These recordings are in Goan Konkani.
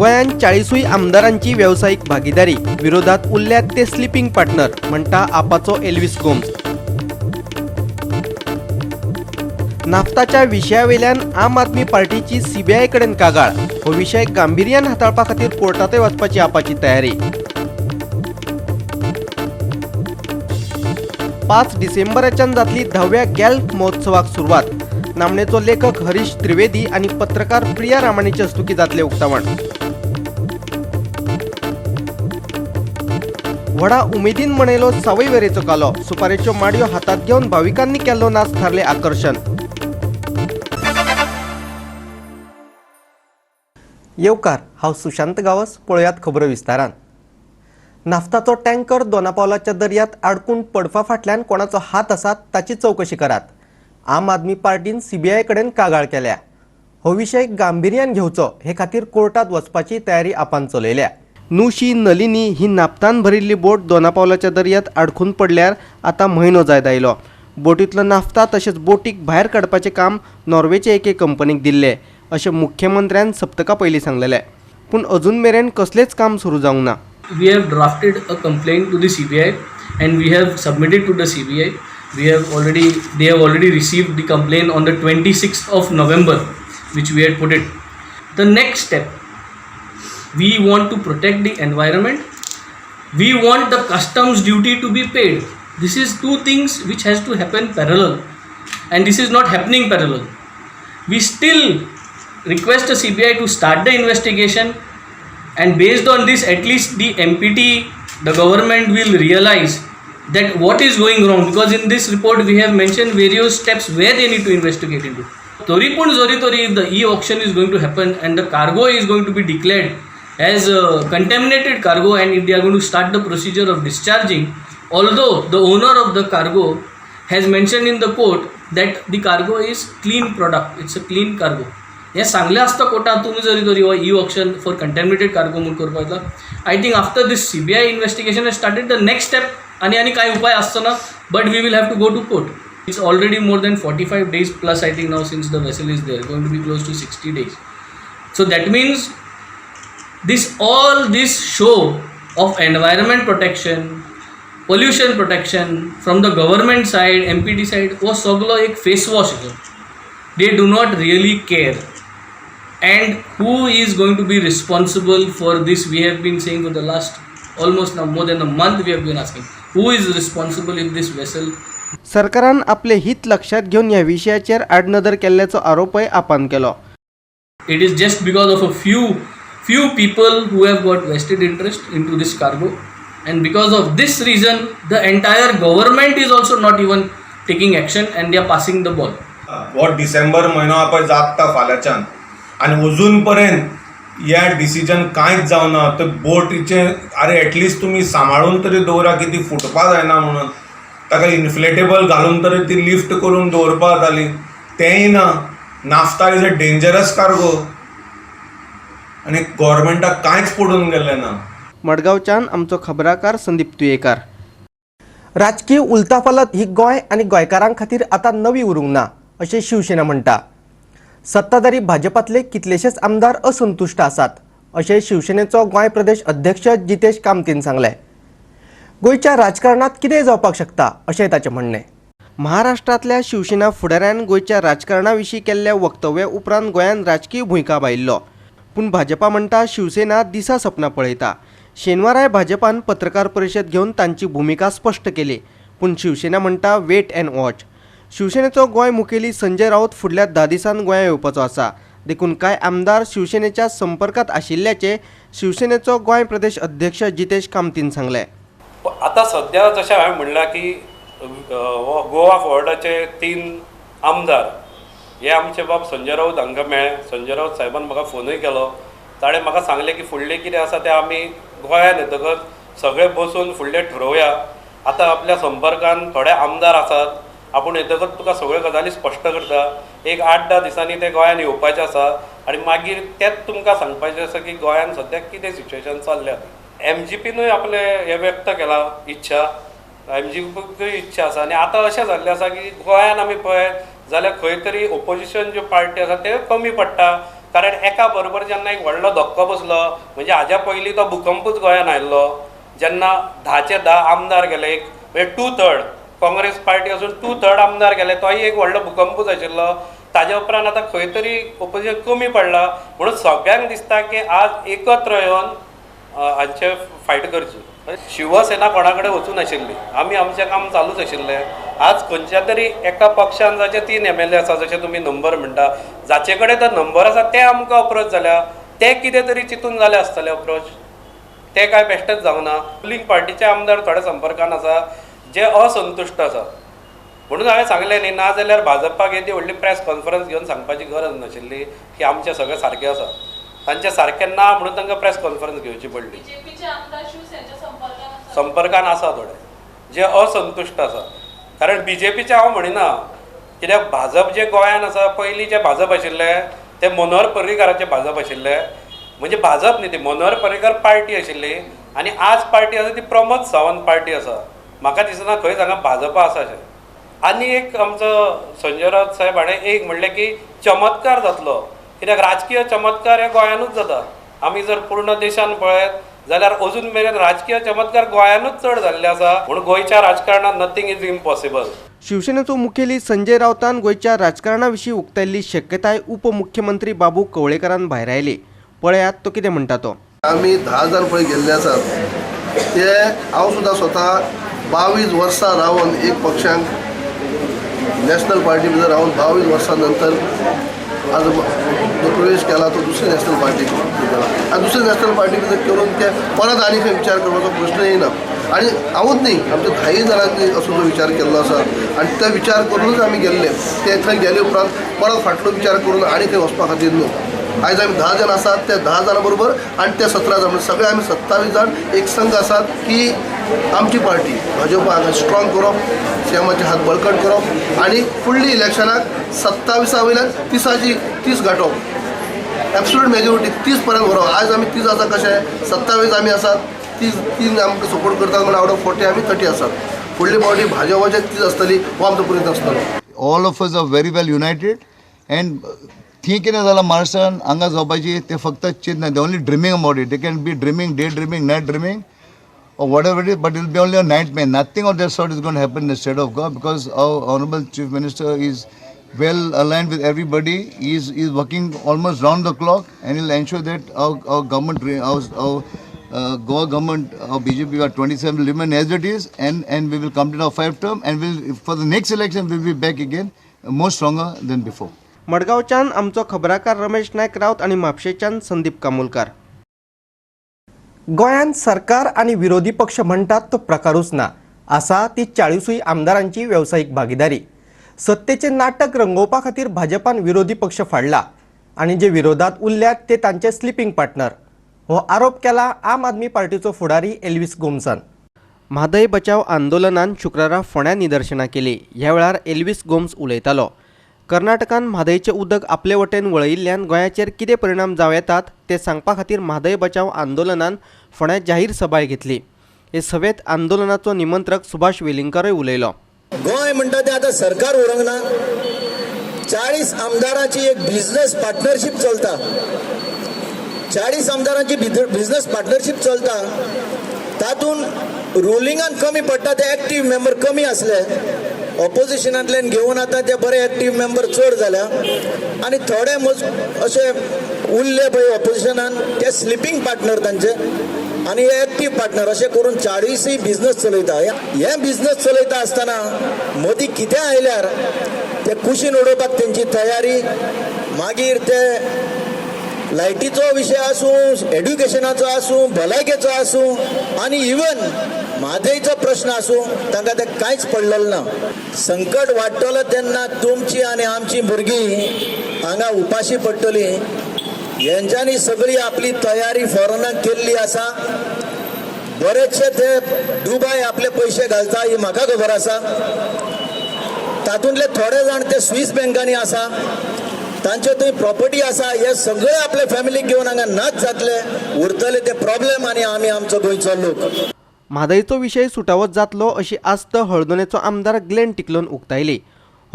गोंयांत 40ूय आमदारांची वेवसायीक भागीदारी. विरोधात उरल्यात ते स्लिपिंग पार्टनर, म्हणटा आपाचो एल्विस गोम्स. नाफ्ताच्या विशयावेल्यान आम आदमी पार्टीची सीबीआय कडेन कागाळ. हो विशय गांभिर्यान हाताळपा खातीर कोर्टांतय वचपाची आपाची तयारी. 5 डिसेंबराच्यान जातली 10व्या गॅल्फ महोत्सवाक सुरवात. नामनेचो लेखक हरीश त्रिवेदी आनी पत्रकार प्रिया रामाणीचे हस्तुकीं जातलें उक्तावण. व्हडा उमेदीन मनयलो सावयवेरेचो कालो. सुपारेच्यो माडयो हातात घेवन भाविकांनी केल्लो नाच थारले आकर्शण. येवकार, हांव सुशांत गांवस. पळयात खबरो विस्तारान. नाफ्ताचो टँकर दोनापावलाच्या दर्यात आडकून पडपा फाटल्यान कोणाचो हात आसा ताची चवकशी करात. आम आदमी पार्टीन सीबीआय कडेन कागाळ केल्या. हो विशय गांभिर्यान घेवचो हे खातीर कोर्टात वचपाची तयारी आपान चलयल्या. नुशी नलिनी ही नाफ्तान भरिल्ली बोट दोनापावलाच्या दर्यात आडखून पडल्यार आतां म्हयनो जायत आयलो. बोटींतलो नाफ्ता तशेंच बोटीक भायर काडपाचें काम नॉर्वेचे एके कंपनीक दिल्लें अशें मुख्यमंत्र्यान सप्तका पयलीं सांगलेलें, पूण अजून मेरेन कसलेंच काम सुरू जावंक ना. We have drafted a complaint to the CBI and we have submitted to the CBI. They have already received the complaint on the 26th of November, which we had put it. The next step, we want to protect the environment. We want the customs duty to be paid. This is two things which has to happen parallel, and this is not happening parallel. We still request the CBI to start the investigation, and based on this, at least the MPT, the government will realize that what is going wrong, because in this report we have mentioned various steps where they need to investigate into. Tori pun zori tori, if the e-auction is going to happen and the cargo is going to be declared as a contaminated cargo, and if they are going to start the procedure of discharging, although the owner of the cargo has mentioned in the court that the cargo is clean product, it's a clean cargo. हें सांगलें आसता कोर्टात तुमी जरी तरी हो e auction for contaminated cargo म्हूण करपाक येता. I think after this CBI investigation has started, the next step आनी आनी कांय उपाय आसचो ना, but we will have to go to court. It's already more than 45 days plus, I think, now since the vessel is there, going to be close to 60 days. So that means this all this show of environment protection, pollution protection from the government side, MPT side, हो सगलो एक face wash. They do not really care. And who is going to be responsible for this? We have been saying for the last almost now more than a month, we have been asking who is responsible if this vessel. सरकारान आपले हित लक्षात घेवन ह्या विशयाचेर आडनदर केल्ल्याचो आरोपय आपान केलो. It is just because of a few people who have got vested interest into this cargo, and because of this reason the entire government is also not even taking action and they are passing the ball. हो डिसेंबर म्हयनो हा पळय जाता फाल्यांच्यान आनी अजून पर्यंत हे डिसिजन कांयच जावना. ते बोटीचें आरे एटलिस्ट तुमी सांबाळून तरी दवरा की ती फुटपा जायना म्हणून ताका इन्फ्लेटेबल घालून तरी ती लिफ्ट करून दवरपा जाताली, तेंय ना. Naphtha is a dangerous cargo आनी गोवोरमेंटाक कांयच पडून गेल्लें ना. मडगांवच्यान आमचो खबराकार संदीप तुयेकार. राजकीय उलथापालथ ही गोंय आनी गोंयकारां खातीर आतां नवी उरूंक ना अशें शिवसेना म्हणटा. सत्ताधारी भाजपांतले कितलेशेच आमदार असंतुश्ट आसात अशें शिवसेनेचो गोंय प्रदेश अध्यक्ष जितेश कामतीन सांगलें. गोंयच्या राजकारणांत कितेंय जावपाक शकता अशें ताचें म्हणणें. महाराष्ट्रांतल्या शिवसेना फुडाऱ्यान गोंयच्या राजकारणा विशीं केल्ल्या वक्तव्या उपरांत गोंयांत राजकीय भुंयकांप आयिल्लो, पूण भाजपा म्हणटा शिवसेना दिसा सपनां पळयता. शेनवाराय भाजपान पत्रकार परिशद घेवन तांची भुमिका स्पश्ट केली, पूण शिवसेना म्हणटा वेट अँड वॉच. शिवसेनेचो गोंय मुखेली संजय राऊत फुडल्या 10 दिसांत गोंयांत येवपाचो आसा, देखून कांय आमदार शिवसेनेच्या संपर्कात आशिल्ल्याचें शिवसेनेचो गोंय प्रदेश अध्यक्ष जितेश कामतीन सांगलें. आतां सद्या जशें हांवें म्हणलां की गोवा फॉरवर्डाचे 3 आमदार हे आमचे बाब संजय राऊत हांकां मेळ्ळे. संजय राऊत साहेबान म्हाका फोनूय केलो. ताणें म्हाका सांगलें की फुडलें कितें आसा तें आमी गोंयांत येतकच सगळे बसून फुडलें ठरोवया. आतां आपल्या संपर्कान थोडे आमदार आसात, आपूण येतकच तुका सगळ्यो गजाली स्पश्ट करता. एक 8-10 दिसांनी ते गोंयांत येवपाचे आसा आनी मागीर तेच तुमकां सांगपाचें आसा की गोंयांत सद्याक कितें सिच्युएशन चल्ल्या. एमजीपीनूय आपलें हें व्यक्त केलां इच्छा, एमजीपीकूय इच्छा आसा. आनी आतां अशें जाल्लें आसा की गोंयांत आमी पळयत जाल्यार खंय तरी ओपोजिशन ज्यो पार्टी आसा त्यो कमी पडटा. कारण एका बरोबर जेन्ना एक व्हडलो धक्को बसलो, म्हणजे हाज्या पयलीं तो भुकंपूच गोंयान आयिल्लो जेन्ना 10चे 10 आमदार गेले, एक म्हणजे 2/3 काँग्रेस पार्टी असून 2/3 आमदार गेले, तोय एक व्हडलो भुकंपूच आशिल्लो. ताज्या उपरांत आतां खंय तरी ओपोजिशन कमी पडला, म्हणून सगळ्यांक दिसता की आज एकत्र येवन हांचे फायट करची. शिवसेना कोणा कडेन वचूं नाशिल्ली, आमी आमचें काम चालूच आशिल्लें. आज खंयच्या तरी एका पक्षान जाचे 3 MLA आसा, जशे तुमी नंबर म्हणटा, जाचे कडेन तो नंबर आसा ते आमकां अप्रोच जाल्या, ते कितें तरी चिंतून जाले आसतले अप्रोच, ते काय बेश्टेच जावना. रुलींग पार्टीचे आमदार थोडे संपर्कान आसा जे असंतुश्ट आसा, म्हणून हांवें सांगलें न्ही, ना जाल्यार भाजपाक येदी व्हडली प्रेस कॉन्फरन्स घेवन सांगपाची गरज नाशिल्ली की आमचें सगळें सारकें आसा. तांचें सारकें ना म्हणून तांकां प्रेस कॉन्फरन्स घेवची पडली. संपर्कान आसा थोडे जे असंतुश्ट आसा, कारण बीजेपीचे हांव म्हणिना, कित्याक भाजप जे गोंयान आसा, पयलीं जे भाजप आशिल्ले ते मनोहर पर्रीकाराचे भाजप आशिल्ले, म्हणजे भाजप न्ही, ती मनोहर पर्रीकार पार्टी आशिल्ली, आनी आज पार्टी आसा ती प्रमोद सावंत पार्टी आसा. म्हाका दिसना खंय हांगा भाजपा आसा अशें. आनी एक आमचो संजय राऊत साहेब हाणें एक म्हणलें की चमत्कार जातलो, कित्याक राजकीय चमत्कार हे गोंयानूच जाता. आमी जर पूर्ण देशान पळयत जाल्यार अजून मेरेन राजकीय चमत्कार गोंयानूच चड जाल्ले आसा, म्हणून गोंयच्या राजकारणात नथींग is impossible. शिवसेनेचो मुखेली संजय राऊतान गोंयच्या राजकारणा विशीं उक्तायल्ली शक्यताय उपमुख्यमंत्री बाबू कवळेकरान भायरायली. पळयात तो कितें म्हणटा तो. आमी 10 जाण पळय गेल्ले आसात ते हांव सुद्दां स्वता 22 वर्सां रावन एक पक्षांक नॅशनल पार्टी भितर रावन 22 वर्सां नंतर आज जो प्रवेश केला तो दुसरी नॅशनल पार्टी केला, आनी दुसरी नॅशनल पार्टी भितर करून ते परत आनी खंय विचार करपाचो प्रश्न येयना. आनी हांवूच न्ही, आमच्या 10 जाणांनी असो जो विचार केल्लो आसा आनी ते विचार करूनच आमी गेल्ले, ते थंय गेले उपरांत परत फाटलो विचार करून आनी खंय वचपा खातीर न्हू. आयज आमी 10 जाण आसात, त्या 10 जाणां बरोबर आनी ते 17 जाण, सगळे आमी 27 जाण एक संघ आसात की आमची पार्टी भाजपा हांगा स्ट्रॉंग करप, सीएमाचे हात बळकट करप आनी फुडली इलेक्शनाक 27 वयल्यान 30 गांठोवप, एब्सोल्यूट मेजॉरिटी 30 पर्यंत व्हरप. आयज आमी 30 आसा, कशें 27 आमी आसात, 3 आमकां सपोर्ट करतात म्हणून आवट ऑफ 40 आमी 30 आसात. फुडली पावटी भाजपाचे 30 आसतली, हो आमचो प्रयत्न आसतलो. All of us are very well united and थी कितें जालां महाराष्ट्रान हांगा जावपाची ते फक्त चिंतना, they only dreaming about it. They can be dreaming, day dreaming, night dreaming or whatever it is, but it will be only a nightmare. Nothing of that sort is going to happen in the state of Goa because our Honorable Chief Minister is well aligned with everybody. He is working almost round the clock and he'll ensure that our government, our Goa government, our BJP, our 27 will remain as it is, and we will complete our 5 term, and we'll, for the next election, we'll be back again more stronger than before. मडगांवच्यान आमचो खबराकार रमेश नायक राऊत आनी म्हापशेच्यान संदीप कामुलकार. गोंयांत सरकार आनी विरोधी पक्ष म्हणटात तो प्रकारूच ना, आसा ती 40 आमदारांची वेवसायीक भागीदारी. सत्तेचें नाटक रंगोवपा खातीर भाजपान विरोधी पक्ष फाडला आनी जे विरोधात उरल्यात ते तांचे स्लिपींग पार्टनर, हो आरोप केला आम आदमी पार्टीचो फुडारी एल्विस गोम्सान. म्हादय बचाव आंदोलनान शुक्रारा फोंड्या निदर्शनां केली. ह्या वेळार एल्विस गोम्स उलयतालो. कर्नाटकान म्हादयचें उदक आपले वटेन वळयिल्ल्यान गोंयाचेर कितें परिणाम जावं येतात ते सांगपा खातीर म्हादय बचाव आंदोलनान फोंड्या जाहीर सभाय घेतली. हे सभेंत आंदोलनाचो निमंत्रक सुभाष वेलिंगकरूय उलयलो. गोंय म्हणटा तें आतां सरकार उरूंक ना, 40 आमदारांची एक बिझनेस पार्टनरशीप चलता, 40 आमदारांची बिझनेस पार्टनरशीप चलता. तातूंत रुलिंगान कमी पडटा ते एक्टीव मेंबर कमी आसले, ऑपोजिशनांतल्यान घेवन आतां ते बरे एक्टीव मेंबर चड जाल्या आनी थोडे अशे उरले पळय ऑपोजिशनान ते स्लिपींग पार्टनर तांचे आनी हे एक्टीव पार्टनर, अशें करून 40 बिझनस चलयता. हे बिझनस चलयता आसतना मदीं कितें आयल्यार ते कुशीन उडोवपाक तेंची तयारी, मागीर ते लायटीचो विशय आसूं, एड्युकेशनाचो आसूं, भलायकेचो आसूं आनी इवन म्हादयचो प्रश्न आसूं, तांकां तें कांयच पडलेलें ना. संकट वाडटलो तेन्ना तुमची आनी आमची भुरगीं हांगा उपाशी पडटलीं. हेंच्यांनी सगळी आपली तयारी फॉरनाक केल्ली आसा. बरेचशे ते दुबाय आपले पयशे घालता ही म्हाका खबर आसा. तातूंतले थोडे जाण ते स्वीस बँकांनी आसा, तांचे थंय प्रॉपर्टी आसा. हे सगळे आपले फॅमिलीक घेवन हांगा नाच जातले, उरतले ते प्रॉब्लेम आनी आमी आमचो गोंयचो लोक. म्हादयचो विशय सुटावो जातलो अशी आस्त हळदोणेचो आमदार ग्लेन टिकलोन उक्तायली.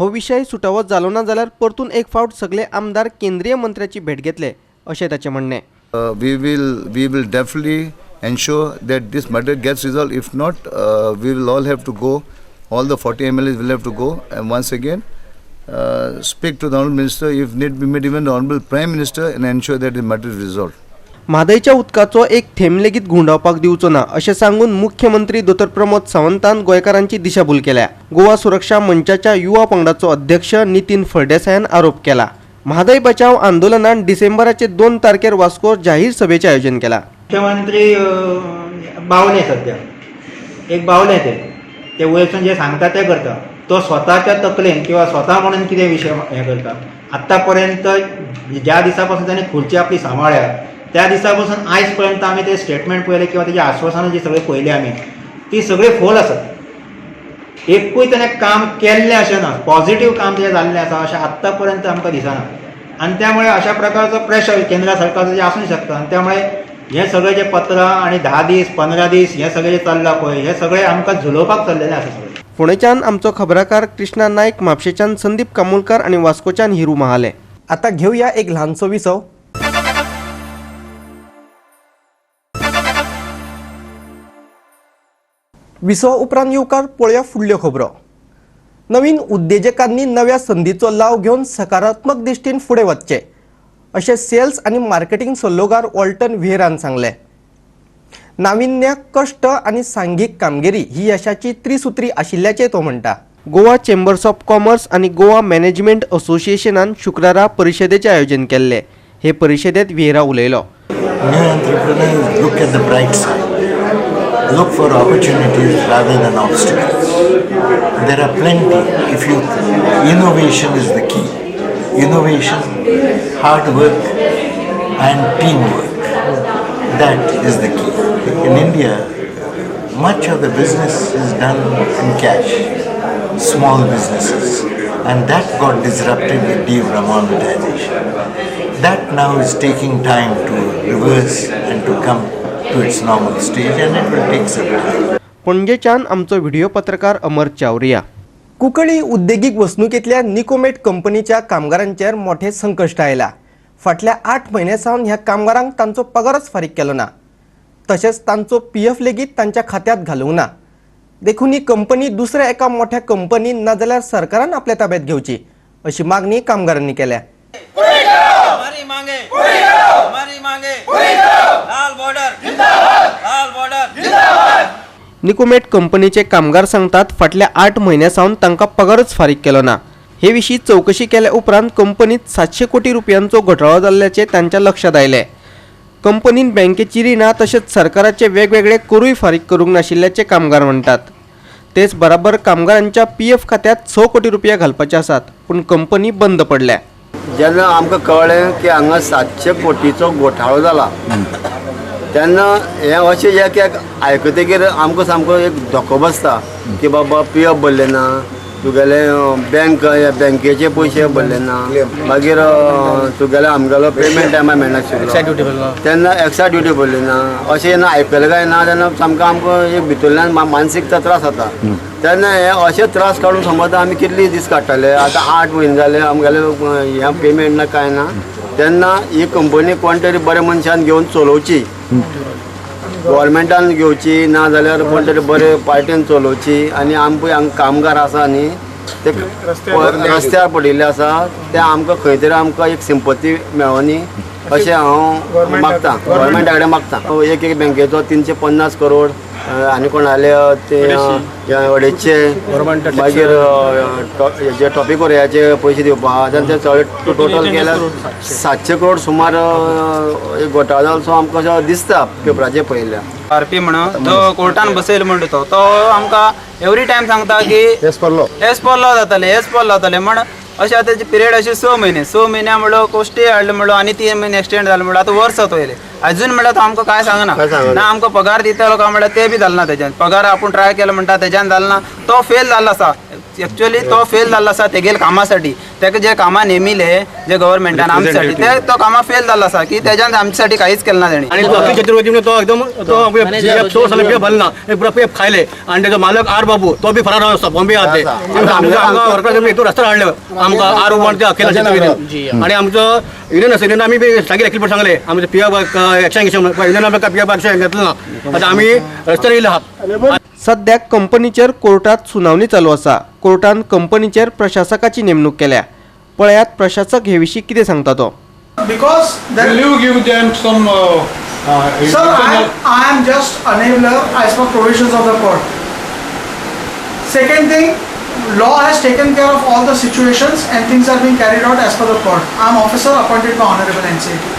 हो विशय सुटावो जालो ना जाल्यार परतून एक फावट सगळे आमदार केंद्रीय मंत्र्याची भेट घेतले अशें ताचें म्हणणें. We will definitely ensure that this matter gets resolved. If not, we will all have to go. All the 40 MLAs will have to go and once again speak to the Honourable Minister, if need be, meet even the Honourable Prime Minister and ensure that the matter is resolved. म्हादयच्या उदकाचो एक थेंब लेगीत घुंवडावपाक दिवचो ना अशें सांगून मुख्यमंत्री दोतोर प्रमोद सावंतान गोंयकारांची दिशाभूल केल्या. गोवा सुरक्षा मंचाच्या युवा पंगडाचो अध्यक्ष नितीन फळदेसायान आरोप केला. म्हादय बचाव आंदोलनान डिसेंबराचे 2 तारखेर वास्को जाहीर सभेचें आयोजन केलां. मुख्यमंत्री बावले, सध्या एक बावले. ते ते वयरसून जे सांगता ते करता. तो स्वताच्या तकलेन किंवा स्वता म्हणून कितें विशय हें करता. आत्तापर्यंत ज्या दिसा पासून ताणें खुर्ची आपली सांबाळ्ळ्या त्या दिसा पासून आयज पर्यंत आमी ते स्टेटमेंट पळयले किंवा तेजी आश्वासनां जी सगळीं पळयली आमी, ती सगळी फोल आसात. एकूय ताणें काम केल्लें अशें ना. पॉझिटीव काम तेजें जाल्लें आसा अशें आत्तां पर्यंत आमकां दिसना आनी त्यामुळे अशा प्रकारचो प्रेशर केंद्र सरकारचो जे आसूंक शकता आनी त्यामुळे हें सगळें जें पत्रां आनी 10 दीस, 15 दीस हें सगळें जें चल्लां पळय, हें सगळें आमकां झुलोवपाक चल्लेलें आसा सगळें. फोंडेच्यान आमचो खबराकार कृष्णा नायक, म्हापशेच्यान संदीप कामुलकार आनी वास्कोच्यान हिरू महाले. आता घेऊया एक ल्हानसो विसव. विसवा उपरांत येवकार. पळोवया फुडल्यो खबरो. नवीन उद्देजकांनी नव्या संदीचो लाव घेवन सकारात्मक दृश्टीन फुडें वचचें अशें सेल्स आनी मार्केटिंग सल्लोगार वॉल्टन व्हिएरान सांगलें. नाविन्य, कश्ट आनी सांघीक कामगिरी ही यशाची त्रिसुत्री आशिल्ल्याचें तो म्हणटा. गोवा चेंबर्स ऑफ कॉमर्स आनी गोवा मॅनेजमेंट असोसिएशनान शुक्रारा परिशदेचें आयोजन केल्लें. हे परिशदेंत व्हिएरा उलयलो. New entrepreneurs look at the bright side, look for opportunities rather than obstacles. There are plenty. If you Innovation is the key. Innovation, hard work, and teamwork. That is the key. In India, much of the business is done in cash, small businesses, and that got disrupted with demonetization. That now is taking time to reverse and to come to its normal stage, and it will take some time. पणजेच्यान आमचो व्हिडिओ पत्रकार अमर चावरिया. कुंकळी उद्देगीक वसणुकेंतल्या निकोमेट कंपनीच्या कामगारांचेर मोठें संकश्ट आयलां. फाटल्या 8 म्हयन्या सावन ह्या कामगारांक तांचो पगारच फारीक केलो ना. तशेंच तांचो पीएफ लेगीत तांच्या खात्यांत घालूंक ना. देखून ही कंपनी दुसऱ्या एका मोठ्या कंपनीन नाजाल्यार सरकारान आपल्या ताब्यात घेवची अशी मागणी कामगारांनी केल्या. हमारी मांगे पूरी करो, हमारी मांगे पूरी करो. लाल बॉर्डर जिंदाबाद, लाल बॉर्डर जिंदाबाद. निकोमेट कंपनीचे कामगार सांगतात, फाटल्या 8 म्हयन्या सावन तांकां पगारच फारीक केलो ना. हे विशीं चवकशी केल्या उपरांत कंपनीत 700 कोटी रुपयांचो घोटाळो जाल्ल्याचें तांच्या लक्षांत आयलें. कंपनीन बँकेची रिणां तशेंच सरकाराचे वेगवेगळे करूय फारीक करूंक नाशिल्ल्याचें कामगार म्हणटात. तेच बराबर कामगारांच्या पीएफ खात्यांत 6 कोटी रुपया घालपाचे आसात, पूण कंपनी बंद पडल्या. जेन्ना आमकां कळ्ळें की हांगा 700 कोटीचो घोटाळो जाला, तेन्ना हें अशें एक एक आयकतकीर आमकां सामको एक धक्को बसता की बाबा पी एफ भरलें ना तुगेले, बँक बँकेचे पयशे भरले ना, मागीर तुगेले आमगेलो पेमेंट टायमार मेळनाशिल्लो, तेन्ना एक्स्ट्रा ड्युटी भरली ना. अशें जेन्ना आयकलें काय ना, तेन्ना सामको आमकां एक भितरल्यान मानसीक त्रास जाता. तेन्ना हे अशे त्रास काडून समज आमी कितले दीस काडटले? आतां 8 म्हयने जाले, आमगेले हें पेमेंट ना, कांय ना. तेन्ना ही कंपनी कोण तरी बऱ्या मनशान घेवन चलोवची, गव्हर्मेंटान घेवची, ना जाल्यार कोण तरी बरे पार्टीन चलोवची. आनी आमकां हांगा कामगार आसा न्ही, ते रस्त्यार पडिल्ले आसा, ते आमकां खंय तरी आमकां एक सिंपती मेळोनी अशें हांव मागता, गव्हर्मेंटा कडेन मागता. एक एक बँकेचो 350 करोड आनी कोणाले ते 250, मागीर हेजे टॉपिक कोरियाचे पयशे दिवपा, तेन्ना ते सगळे टोटल केल्यार 700 करोड सुमार एक घोटाळो जालो सो आमकां अशें दिसता पेपराचेर पळयल्यार. आर पी म्हणून जो कोर्टान बसयल म्हणटा, तो तो आमकां एवरी टायम सांगता की as per law, as per law जातले, एज पर लॉ जातले म्हण. अशें आतां तेजी पिरियड अशी 6 म्हयने, 6 म्हयन्या म्हणलो स्टे हाडलो म्हणलो आनी 3 म्हयने एक्सटेंड जालो म्हणलो. आतां वर्स जाता वयलें, अजून म्हणल्यार तो आमकां कांय सांगना ना. आमकां पगार दितलो काय म्हणल्यार ते बी जालें ना. तेज्यान पगार आपूण ट्राय केलो म्हणटा, तेज्यान जालें ना. तो फेल जाल्लो आसा. एक्चुअली तो फेल जाल्लो आसा तेगेले कामासाठी, तेका जे कामां नेमिले जे गव्हर्मेंटान आमच्यासाठी ते तो कामां फेल जाल्लो आसा की तेज्यान आमच्यासाठी काहीच केलें ना तेणी. आणि तो अखिल चतुर्वेदी म्हणजे तो एकदम तो पी एफ भरला पुरा पी एफ खायले आणि त्याचो मालक आर बाबू तो बी फरार आसा बॉम्बे आहा ते. आमकां वर्कर हितून रस्त्यार हाडले आमकां आर वन ते अखिल चतुर्वेदी. आणि आमचो युनियन आसा, युनियन आमी बी सांगितलें अखिल सांगलें आमचें पी एफ एक्शन घेवचें म्हणून, युनियन आमकां पी एफ एक्शन घेतलें ना. आतां आमी रस्त्यार येयले आहात. सद्याक कंपनीचेर कोर्टात सुनावणी चालू आसा. कोर्टान कंपनीचेर प्रशासकाची नेमणूक केल्या. पळयात प्रशासक हे विशीं कितें सांगता तो. Because will you give them some sir, I am just enabler as per provisions of the court. Second thing, law has taken care of all the situations and things are being carried out as per the court. I am officer appointed by honourable NCAT.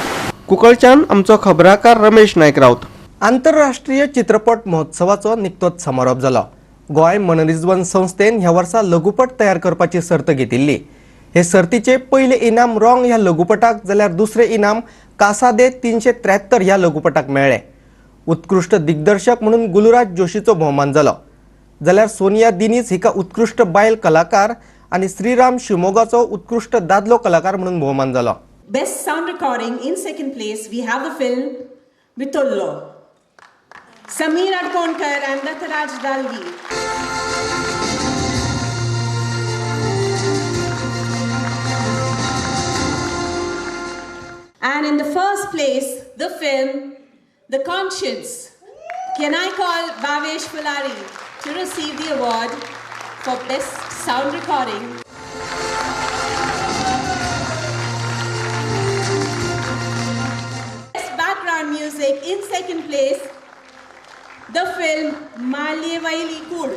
कुंकळच्यान आमचो खबराकार रमेश नायक राऊत. आंतरराष्ट्रीय चित्रपट महोत्सवाचो निकतोच समारोप जालो. गोंय मनरिजवण संस्थेन ह्या वर्सा लघुपट तयार करपाची सर्त घेतिल्ली. हे सर्तीचे पयले इनाम रॉंग ह्या लघुपटाक जाल्यार दुसरे इनाम कासादे 373 ह्या लघुपटाक मेळ्ळे. उत्कृश्ट दिग्दर्शक म्हणून गुलुराज जोशीचो भोवमान जालो, जाल्यार सोनिया दिनीज हिका उत्कृश्ट बायल कलाकार आनी श्रीराम शिमोगाचो उत्कृश्ट दादलो कलाकार म्हणून भोवमान जालो. Best sound recording in second place we have the film Vitollo, Sameer Adkonkar and Dattaraj Dalvi. And in the first place, the film The Conscience. Can I call Bhavesh Fulari to receive the award for Best Sound Recording? Best Background Music in second place, the film Malyevaili Kud.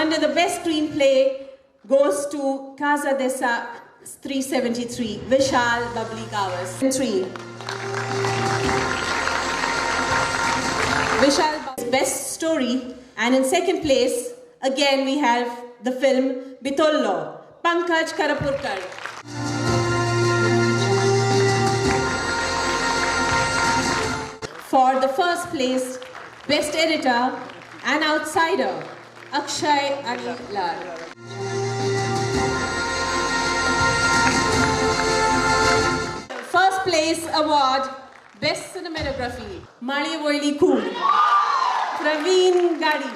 Under the Best Screenplay goes to Casa Desa 373, Vishal Babli Gawas. 3. Vishal Best Story. And in second place, again we have the film Bitollo, Pankaj Karapurkar. For the first place, Best Editor and Outsider, Akshay Anilar. First place award, Best Cinematography, Malyevaili Kud, Praveen Gadi.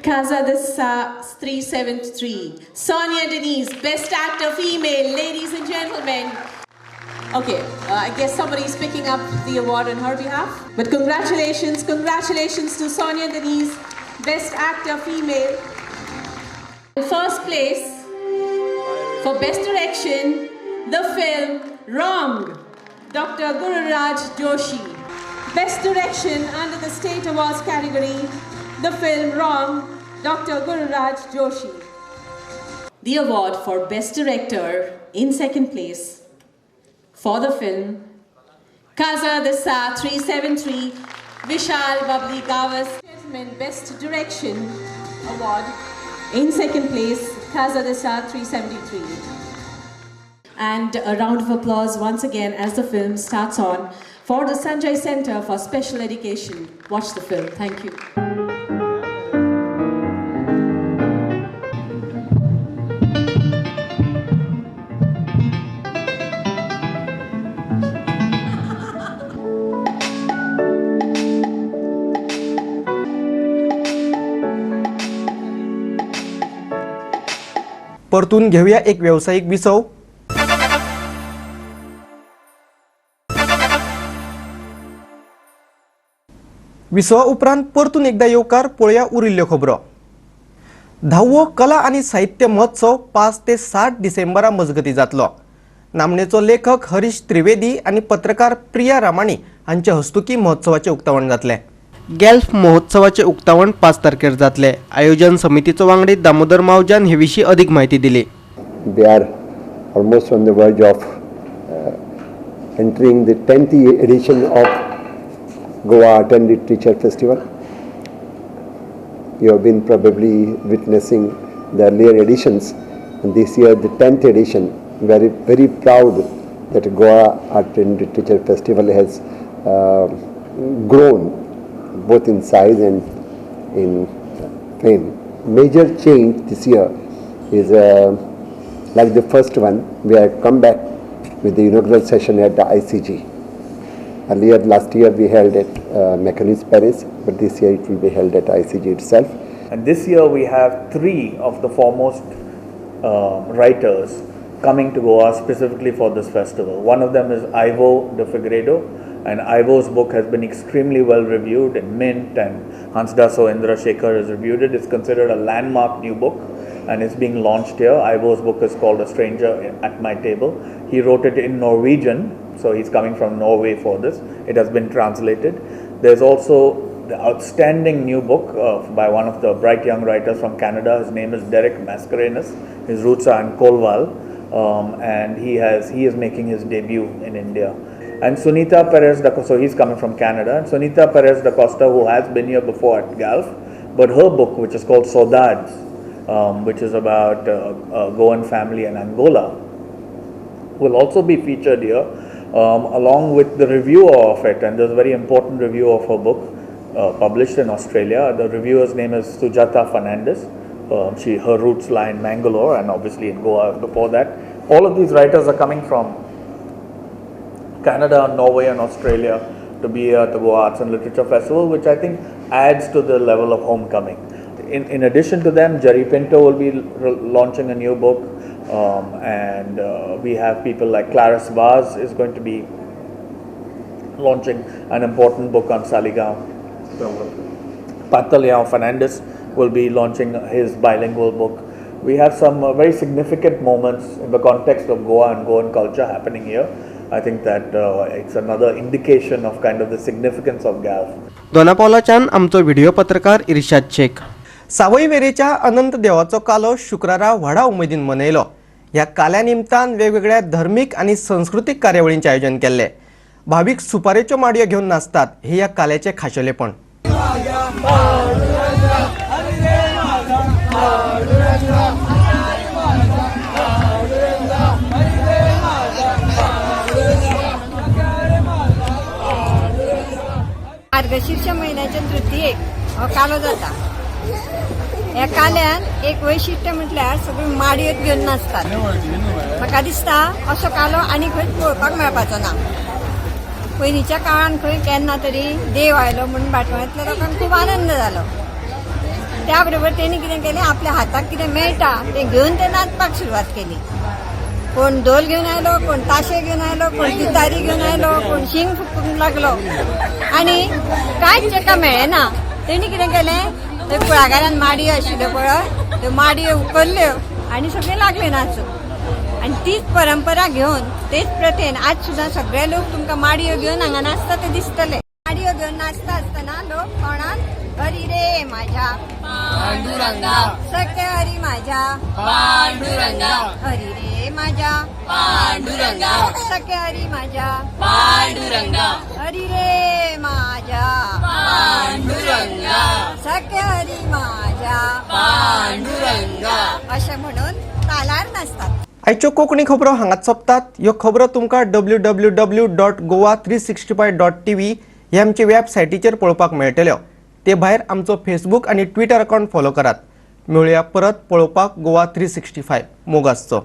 Casa Desa 373, Sonia Denise, Best Actor Female, ladies and gentlemen. Okay, I guess somebody's picking up the award on her behalf. But congratulations, congratulations to Sonia Denise, Best Actor Female. In first place, for Best Direction, the film Wrong, Dr. Gururaj Joshi. Best Direction under the State Awards category, the film Wrong, Dr. Gururaj Joshi. The award for Best Director in second place for the film Casa Desa 373, Vishal Babli Gawas. Best Direction Award in second place, Casa Desa 373. And a round of applause once again as the film starts on for the Sanjay Center for Special Education. Watch the film. Thank you. परतून घेऊया एक व्यावसायिक विसव. विसवा उपरांत परतून एकदा येवकार पळोवया उरिल्ल्यो खबरो. धावो कला आनी साहित्य महोत्सव 5 ते 7 डिसेंबरा मजगती जातलो. नामनेचो लेखक हरीश त्रिवेदी आनी पत्रकार प्रिया रामाणी हांचे हस्तुकी महोत्सवाचें उक्तावण जातलें. गॅल्फ महोत्सवाचे उक्तावण 5 तारखेर जातले. आयोजन समितीचो वांगडी दामोदर मावजान हे विशीं अधिक माहिती दिली. They are almost on the verge of entering the 10th edition of Goa Art and Literature Festival. You have been probably witnessing the earlier editions, and this year the 10th edition. Very, very proud that Goa Art and Literature Festival has grown both in size and in fame. Major change this year is like the first one, we have come back with the inaugural session at the ICG. Earlier last year we held at Mechanism Paris, but this year it will be held at ICG itself. And this year we have three of the foremost writers coming to Goa specifically for this festival. One of them is Ivo de Figueiredo, and Ivo's book has been extremely well reviewed in Mint, and Hansda Soindra Shekhar has reviewed it. It's considered a landmark new book, and it's being launched here. Ivo's book is called A Stranger at My Table. He wrote it in Norwegian, so he's coming from Norway for this. It has been translated. There's also the outstanding new book by one of the bright young writers from Canada. His name is Derek Mascarenhas. His roots are in Colval, and he is making his debut in India. And Sunita Perez da Costa, so he's coming from Canada. And Sunita Perez da Costa, who has been here before at GALF, but her book, which is called Saudades, which is about a Goan family in Angola, will also be featured here, along with the reviewer of it. And there's a very important review of her book published in Australia. The reviewer's name is Sujata Fernandez. Her roots lie in Mangalore and obviously in Goa before that. All of these writers are coming from Canada, Norway and Australia to be here at the Goa Arts and Literature Festival, which I think adds to the level of homecoming. In addition to them, Jerry Pinto will be launching a new book, and we have people like Clarice Vaz is going to be launching an important book on Saligao. Pantaleão Fernandez will be launching his bilingual book. We have some very significant moments in the context of Goa and Goan culture happening here. I think that it's another indication of kind of the significance of GALF. दोनापावलाच्यान आमचो व्हिडिओ पत्रकार इर्शाद शेख. सावयवेरेच्या अनंत देवाचो कालो शुक्रारा व्हडा उमेदीन मनयलो. ह्या काल्या निमतान वेगवेगळ्या धर्मीक आनी संस्कृतीक कार्यावळींचें आयोजन केल्लें. भावीक सुपारेच्यो माडयो घेवन नाचतात हे ह्या काल्याचें खाशेलेपण. मार्गशीर्ष म्हयन्याच्या तृतीयेक हो कालो जाता. ह्या काल्यान एक वैशिश्ट्य म्हटल्यार सगळी माडयो घेवन नाचतात. म्हाका दिसता असो कालो आनी खंय पळोवपाक मेळपाचो ना. पयलींच्या काळान खंय केन्ना तरी देव आयलो म्हणून बाटवांतल्या लोकांक खूब आनंद जालो. त्या बरोबर तेणी कितें केलें, आपल्या हाताक कितें मेळटा तें घेवन ते नाचपाक सुरवात केली. कोण धोल घेवन आयलो, कोण ताशे घेवन आयलो, कोण तितारी घेवन आयलो, कोण शिंग फुकूंक लागलो आनी कांयच ताका मेळ्ळें ना. तेणी कितें केलें, ते कुळागरान माडयो आशिल्ल्यो पळय, त्यो माडयो उखल्ल्यो आनी सगळे लागले नाचूंक. आनी तीच परंपरा घेवन तेच प्रथेन आज सुद्दां सगळे लोक तुमकां माडयो घेवन हांगा नाचता ते दिसतले. माडयो घेवन नाचता आसतना लोक कोणाक हरी रे माझ्या पांडुरंगा, सख्या हरी माझ्या पांडुरंगा, हरी रे माझ्या पांडुरंगा, सख्या हरी माझ्या पांडुरंगा, हरी रे माझ्या पांडुरंगा, सख्या हरी माझ्या पांडुरंगा अशें म्हणून तालार नाचतात. आयच्यो कोंकणी खबरो हांगाच सोंपतात. ह्यो खबरो तुमकां www.goa365.tv ह्या आमचे वेबसायटीचेर पळोवपाक मेळटल्यो. ते भायर आमचो फेसबूक आनी ट्विटर अकावंट फॉलो करात. मेळुया परत पळोवपाक गोवा 365. मोग आसचो.